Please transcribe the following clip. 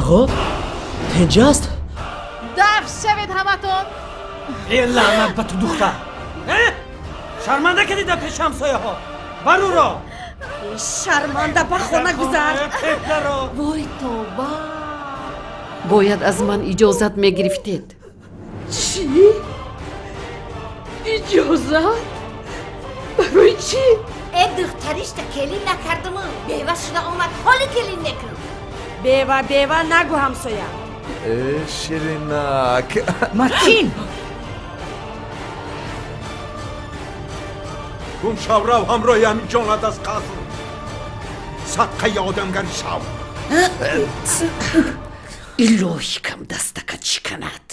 Фарҳод тинҷ аст? Даф шавед ҳаматон! Э, лаънат ба ту, духтар! Шарманда кардӣ дар пеши ҳамсояҳо. Баруро! Шарманда, ба хона гузар. Вой, тоба! Бояд аз ман иҷозат мегирифтед. Чӣ? Иҷозат? Барои чӣ? Э, духтаришта келин накардаму бева шуда омад, ҳоли келин мекунам. Бева, бева нагӯ, ҳамсоя. Э, ширинак. Матин! Гум шав, рав ҳамроҳи ҳамин ҷонат аз қаср, садқаи одамгарӣ шав. Илоҳӣ, кам дастака чиканад.